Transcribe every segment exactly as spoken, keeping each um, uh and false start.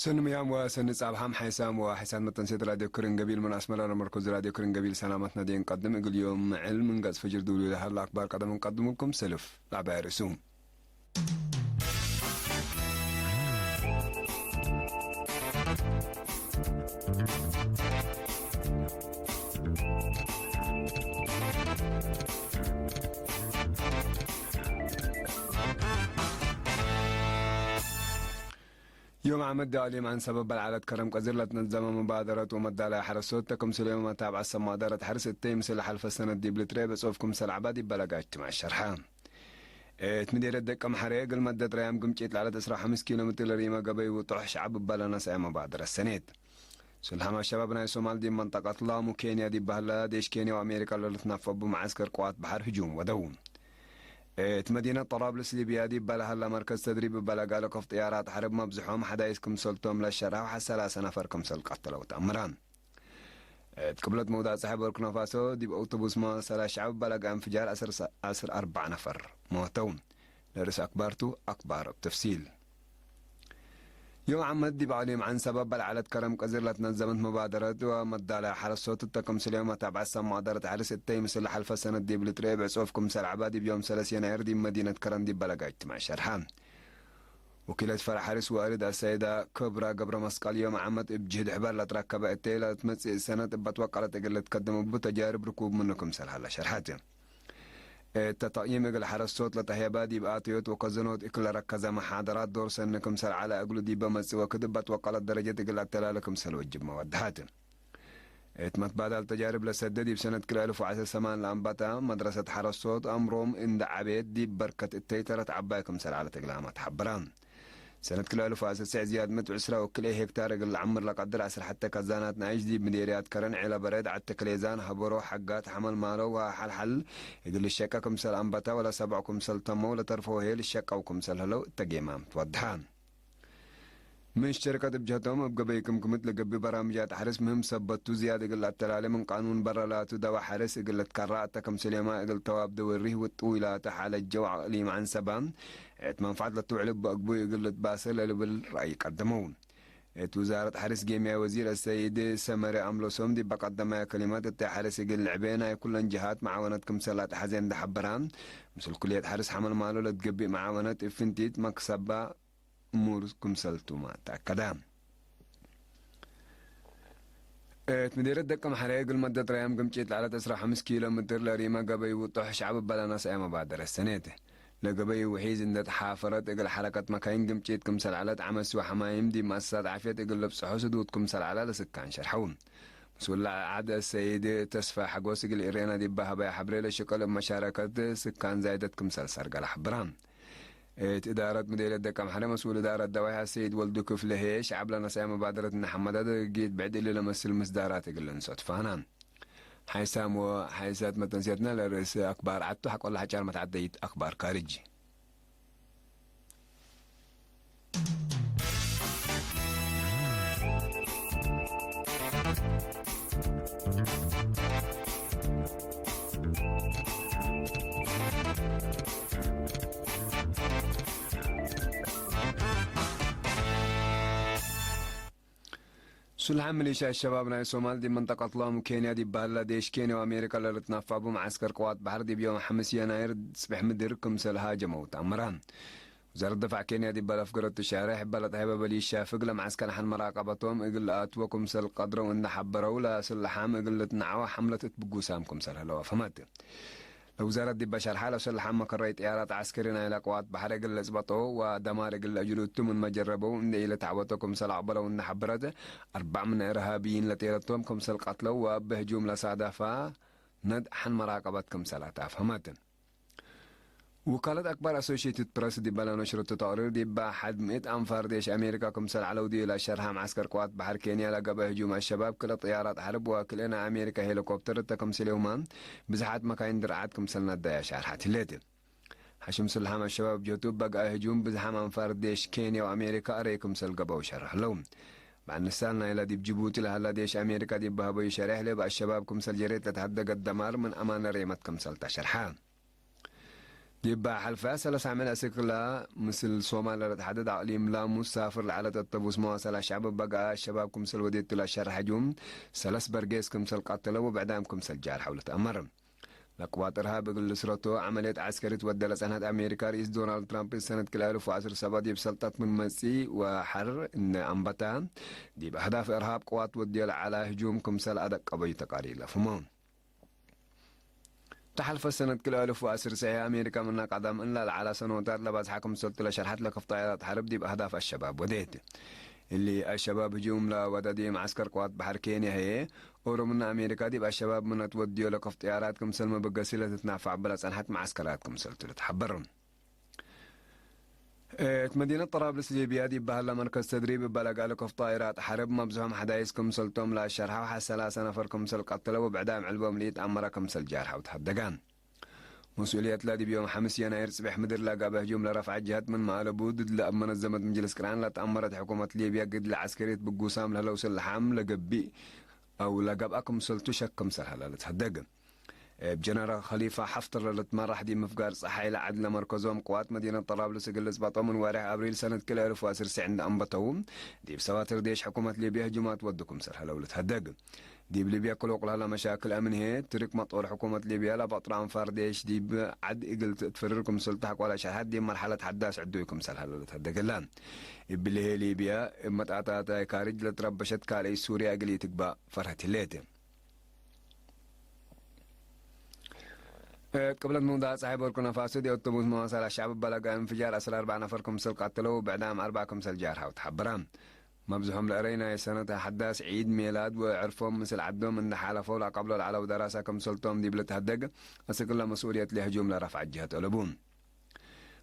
ሰኒ ምያም ወሰኒ ጻብሐም ሓይሳም ወሓይሳት መተንሴት ራድዮ ክርን ገቢል ምን አስመረ ለመርኮዝ ራድዮ ክርን ገቢል ሰላመት ነዴ እንቀድም። እግል ዮም ምዕል ምን ገጽ ፈጅር ድውሉ ለሀለ አክባር ቀደም እንቀድሙልኩም። ሰልፍ ለዐባይ ርእሱ። ዮም ዓመት ዳሊም ዐን ሰበብ በልዓለት ከረም ቀዚር ለትነዘመ መባደረት ወመዳላይ ሐረሶት ተክምስል ዮም መታብዐት ሰብ ማደረት ሐርስ እተይ ምስል ለሐልፈ ሰነት ዲብ ልትረኤ በጽሑፍ ክምሰል ዐባ ዲብ በለጋ እጅትማዕ ሸርሐ። እት ምዴርየት ደቀምሐሬ እግል መደት ረያም ግምጪት ለዐለት ዕስራ ወሐምስ ኪሎ ሜትር ለሪመ ገበይ ውጡሕ ሸዐብ እበ ለነስአ መባደረት ሰኔት። ሱልሐም አሸባብ ናይ ሶማል ዲብ መንጠቀት ላሙ ኬንያ ዲብ በህለ ዴሽ ኬንያ ወአሜሪካ ለልትናፈቡ መዓስከር ቅዋት በሐር ህጁም ወደው። እት መዲነት ጠራብልስ ሊብያ ዲብ በለሀለ መርከዝ ተድሪብ እበ ለጋለ ከፍ ጥያራት ሐርብ መብዝሖም ሐዳይስ ክምሰልቶም ለሸርሐው ሐ ሰላሰ ነፈር ክምሰል ቀተለው ተአምረ። እት ቅብለት መውዳዕ ጸሐ ቦርኪናፋሶ ዲብ አውቶቡስ መዋሰላ ሸዐብ በለጋ እንፍጃር አስር ሰ-፣ አስር አርበዕ ነፈር ሞተው። ለርእስ አክባርቱ አክባር እብ ተፍሲል። ዮም ዓመት ዲብ አሊም ዐን ሰበብ በልዓለት ከረም ቀዚር ለትነዘመት መባደረት ወመዳላይ ሐረሶት እተ ክምስል ዮም መታብዐት ሰብ ማደረት ሐርስ እተይ ምስል ለሐልፈ ሰነት ዲብ ልትረኤ ብዕጽፍ ክምሰል ዐባ ዲብ ዮም ሰለስ የናይር ዲብ መዲነት ከረን ዲብ በለጋ እጅትማዕ ሸርሐ። ወኪለት ፈርዕ ሐርስ ወአርድ አሰይዳ ክብራ ገብረ መስቀል ዮም ዓመት እብ ጅህድ ሕበር ለትረከበ እተይ ለትመጽእ ሰነት እበ ትወቀለት እግል ልትከደም እቡ ተጃርብ ርኩብ ምኑ ክምሰል ሀለ ሸርሐት። እተ ተቅይም እግል ሐረሶት ለተህየባ ዲብ አተዮት ወከዘኖት እክል ለረከዘ መሓደራት ዶር ሰኒ ክምሰል ዐለ እግሉ ዲበ መጽእ ወክድ እበ ትወቀለት ደረጀት እግል አተላለ ክምሰል ወጅብመ ወደሐት። እት መትባዳል ተጃርብ ለሰደ ዲብ ሰነት ክልኤ አልፍ ወዐስር ሰማን ለአንበተ መድረሰት ሐረሶት አምሮም እንደ ዐቤት ዲብ በርከት እተይ ተረት ዐባይ ክምሰል ዐለት እግላመ ተሐብረ። ሰነት ክልኤ አልፍ ወዐስር ስዕ ዝያድ ምእት ወዕስራ ወክልኤ ሄክታር እግል ለዐምር ለቀድር ዐስር ሐተ ከዛናት ነአይሽ ዲብ ምዴርያት ከረን ዔለ በሬድ ዐድ ተክሌዛን ሀበሮ ሐጋት ሐመልማሎ ወሐልሐል እግል ልሸቀ ክምሰል አንበተ ወለሰብዖ ክምሰል ተመው ለተርፎ ህዬ ልሸቀው ክምሰል ህለው እተ ጌማም ትወድሐ። ምን ሸርከት እብ ጀህቶም እብ ገበይ ክምክምት ለገብእ በራምጃት ሐርስ ምህም ሰበት ቱ ዝያድ እግል ለአተላሌ ምን ቃኑን በረ ላቱ ደወ ሐርስ እግል ልትከራ እተ ክምስሌማ እግል ተዋብ ደወሪህ ውጥዊ ላተ ሐለጀው አቅሊም ዐንሰባ እት መንፈዐት ለትውዕል እበ አግቡይ እግል ልትባሰ ለልብል ረአይ ቀደመው። እት ውዛረት ሐርስ ጌምያይ ወዚር አሰይድ ሰመረ አምሎሶም ዲብ በቀደመየ ከሊመት እተ ሐርስ እግል ልዕቤ ናይ ኩለን ጀሃት መዓወነት ክምሰል ለአትሐዜ እንደ ሐበራ ምስል ኩልየት ሐርስ ሐመልማሎ ለትገብእ መዓወነት እብ ፍንቲት መክሰባ እሙር ክምሰልቱመ ተአከደ። እት ምዴርየት ደቀምሐሬ እግል መደት ረያም ግምጪት ለዐለት ዕስራ ወሐምስ ኪሎ ሜትር ለሪመ ገበይ ውጡሕ ሸዐብ እበ ለነስአ መባደረት ሰኔት። ለገበይ ውሒዝ እንዴ ተሓፈረት እግል ሐረከት መካይን ግምጪት ክምሰል ዐለት ዐመሲ ወሐማይም ዲብ መአሰሳት ዓፍየት እግል ልብጽሖ ስዱድ ክምሰል ዐለ ለስካን ሸርሐው። መስኡል ለዐድ አሰይድ ተስፋ ሐጎስ እግል ኢሬና ዲብ ሀበየ ሐብሬ ለሽቅል እብ መሻረከት ስካን ዛይደት ክምሰል ሰርገለ ሐብራ። እት እዳረት ምዴርየት ደቀምሐሬ መስኡል እዳረት ደዋይሕ አሰይድ ወልዱ ክፍሌ ህዬ፣ ሸዐብ ለነስአ መባደረት እንዴ ሐመደ፣ ድርጊት ብዕድ እሊ ለመስል ምስዳራት እግል ልንሰትፋና። ሓይሳም ወሓይሳት መተንስየትነ ለርእስ አክባር ዐቱ፣ ሐቆለ ሐጫር መትዓደይት አክባር ካርጅ። ሱልሓን ሚሊሻ ሸባብ ናይ ሶማል ዲብ መንጠቀት ላሙ ኬንያ ዲብ በህለ ዴሽ ኬንያ ወአሜሪካ ለልትናፋቡ መዓስከር ቅዋት በሐር ዲብ ዮም ሐምስ የናይር ጽብሕ ምድር ክምሰል ሃጀመው ተአምረ። ወዛረት ደፋዕ ኬንያ ዲብ በለፍገረቱ ሸዕረ ሕበ ለተህበ በሊሻ ፍግ ለመዓስከር ሐን መራቀበቶም እግል ለአትወ ክምሰል ቀድረው እንደ ሐበረው፣ ለስልሓም እግል ልትነዐወ ሐምለት እት ብጉሳም ክምሰል ህለው አፍሀመት። ለውዛረት ዲበ ሸርሐ፣ ለስልሓም መከረይ ጥያራት ዐስከሪ ናይለ ቅዋት በሐር እግል ልጽበጦ ወደማር እግል ለአጅሉ እቱ ምንመ ጀረበው እንደ ኢልትዐወቶ ክምሰል አቅበለው እንደ ሐበረት፣ አርበዕ ምን እርሃብይን ለጤለቶም ክምሰል ቀትለው ወእብ ህጁም ለሳደፋ ነድ ሐን መራቀበት ክምሰል አትአፍሀመት። ውካለት አክባር አሶሺየትድ ፕረስ ዲበ ለነሽረቱ ተቅሪር፣ ዲበ ሐድ ምእት አንፋር ዴሽ አሜሪካ ክምሰል ዐለው ዲብ ለሸርሐ መዓስከር ቅዋት በሐር ኬንያ ለገብአ ህጁም አሸባብ፣ ክልኤ ጥያራት ሐርብ ወክልኤ ናይ አሜሪካ ሄሊኮፕተር እተ ክምስሌሁመ ብዝሓት መካይን ድርዓት ክምሰል ነደየ ሻርሐት ህሌት። ሐሽም ስልሓም አሸባብ ጀቱ፣ በግአ ህጁም ብዝሓም አንፋር ዴሽ ኬንያ ወአሜሪካ አረይ ክምሰል ገብአው ሸርሕ ለው። በአንሳል ናይለ ዲብ ጅቡቲ ለሀላ ዴሽ አሜሪካ ዲብ በሀበዩ ሸሬሕ፣ ለእብ አሸባብ ክምሰል ጀሬት ለተሀደገት ደማር ምን አማን ለሬመት ክምሰል ተሸርሐ። ዲብ ሐልፈ ሰለስ ዓመት አስክላ ምስል ሶማል ለልትሐደድ አቅሊም ላሙስ ሳፍር ለዐለት አውቶቡስ መዋሰል አሸዕብ በገአ አሸባብ ክምሰል ወዴቱ ለሸርሐ ህጁም ሰለስ በርጌስ ክምሰል ቀተለ ወብዕዳም ክምሰል ጃርሐው ልትአመር። ለቅዋት እርሃብ እግል ልስረቶ ዐመልየት ዐስከሪት ወደ ለጸንሐት አሜሪካ፣ ርኢስ ዶናልድ ትራምፕ ሰነት ክልኤ አልፍ ወዐስር ሰበት ዲብ ሰልጠት ምን መጽኢ ወሐር እነ አንበተ፣ ዲብ አህዳፍ እርሃብ ቅዋት ወድዮ ለዐለ ህጁም ክምሰል አደቀበዩ ተቃሪር ለፍሞ። ተሐልፈ ሰነት ክልኤ አልፍ ወዐስር ሰዔ አሜሪካ ምነ ቀደም እለ ለዐለ ሰኖታት ለባዝሐ ክምሰልቱ ለሸርሐት ለክፍ ጣይራት ሐርብ ዲብ አህዳፍ አሸባብ ወዴት። እሊ አሸባብ ህጁም ለወደዴ መዐስከር ቅዋት በሐር ኬንያ ህዬ፣ ኦሮምና አሜሪካ ዲብ አሸባብ ምነ ትወድዮ ለክፍ ጥያራት ክምሰል መበገሲ ለትትናፋዕ እበ ለጸንሐት መዐስከራት ክምሰልቱ ልትሐበር። እት መዲነት ጠራብልስ ሊብያ ዲብ በሀላ መርከዝ ተድሪብ እበ ለጋለ ክፍ ጣይራት ሐርብ መብዝሖም ሐዳይስ ክምሰልቶም ለአሸርሐው ሐ ሰላሰ ነፈር ክምሰል ቀተለ ወብዕዳም ዕልቦም ለኢተአመረ ክምሰል ጃርሐው ተሀደገ። መስኡልየትለ ዲብ ዮም ሐምስ የናይር ጽቤሕ ምድር ለገብአ ህጁም ለረፍዐ ጀህት ምንመ አለቡ፣ ድድ ለእብ መነዘመት ምጅልስ ቅርአን ለተአመረት ሕኩመት ሊብያ፣ ግድለ ዐስከርየት ብጉሳም ለህለው ስልሓም ለገብእ አው ለገብአ ክምሰልቱ ሸክ ክምሰል ሀለ ልትሀደግ። እብ ጀነራል ከሊፋ ሐፍተር ለልትመራሕ ዲብ ምፍጋር ጸሓይ ለዐድ ለመርከዞም ቅዋት መዲነት ጠራብልስ እግል ልጽበጦ ምን ወሬሕ አብሪል ሰነት ክልኤ አልፍ ወዐስር ሰዕ እንደ አንበተው፣ ዲብ ሰዋትር ዴሽ ሕኩመት ሊብያ ህጁማት ወዱ ክምሰል ሀለው ልትሀደግ። ዲብ ሊብያ ክል ወቅል ሀለ መሻክል አምን ህዬ፣ ትርክ መጦር ሕኩመት ሊብያ ለበጥር አንፋር ዴሽ ዲብ ዐድ እግል ትእትፍርር ክምሰል ተሐቆለ ሸርሐት ዲብ መርሐለት ሐዳስ ዕዱይ ክምሰል ሀለ ልትሀደግ እለ። እብሊ ህዬ ሊብያ እብ መጣታታይ ካርጅ ለትረበሸት ካልአይ ሱርያ እግል ኢትግባእ ፈርሀት ህሌት። እት ቅብለት ምውዳቅ ጸሓይ ቦርኪናፋሶ ዲብ አውቶቡስ መዋሳል አሸዕብ በለገ እንፍጃር አስር አርበዕ ነፈር ክምሰል ቀተለው፣ ብዕዳም አርበዕ ክምሰል ጃርሐው ተሐበረ። መብዝሖም ለእረይ ናይ ሰነት ሐዳስ ዒድ ሜላድ ወዕርፎም ምስል ዐዶም እንዴ ሓለፈው ለአቀብሎ ለዐለው ደራሰ ክምሰልቶም ዲብ ልትሀደግ፣ አስክ እለ መስኡልየት ለህጁም ለረፍዐ ጀህት አለቡ።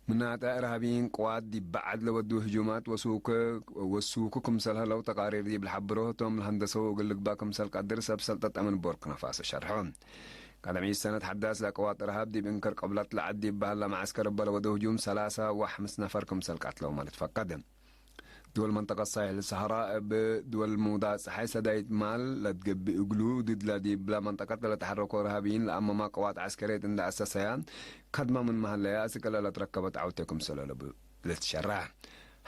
ምናተ እርሃብይን ቅዋት ዲብ በዐድ ለወዱ ህጁማት ወሱክ፣ ወሱኩ ክምሰል ሀለው ተቃሪር ዲብ ለሐብሮ፣ ህቶም ለሀንደሰው እግል ልግባእ ክምሰል ቀድር ሰብ ሰልጠት አምን ቦርኪናፋሶ ሸርሖ። ቀደም ዒድ ሰነት ሐዳስ ለቅዋት እርሃብ ዲብ እንክር ቅብለት ለዐድ ዲብ በሀለ መዐስከር እበ ለወደው ህጁም ሰላሳ ወሐምስ ነፈር ክምሰል ቀትለው ማለት ፈቀደ። ድወል መንጠቀት ሳሕል ሰሐራ እብ ድወል ምውዳቅ ጸሓይ ሰዳይት ማል ለትገብእ እግሉ፣ ድድለ ዲብለ መንጠቀት ለለተሐረኮ እርሃብይን ለአመማ ቅዋት ዐስከርየት እንደ አሰሰያ፣ ከድመ ምንመ ሀለየ አስክ እለ ለትረከበት ዐውቴ ክምሰል አለቡ ልትሸረሕ።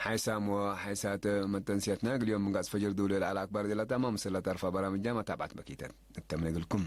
ሓይሳም ወሓይሳት መተንስየትነ እግል ዮም ምንጋጽ ፈጅር ድውል ለዐለ አክባር ዲለተ አማም ምስል ለተርፈ በራምጃ መታብዐት በኪተት እተምነ እግልኩም።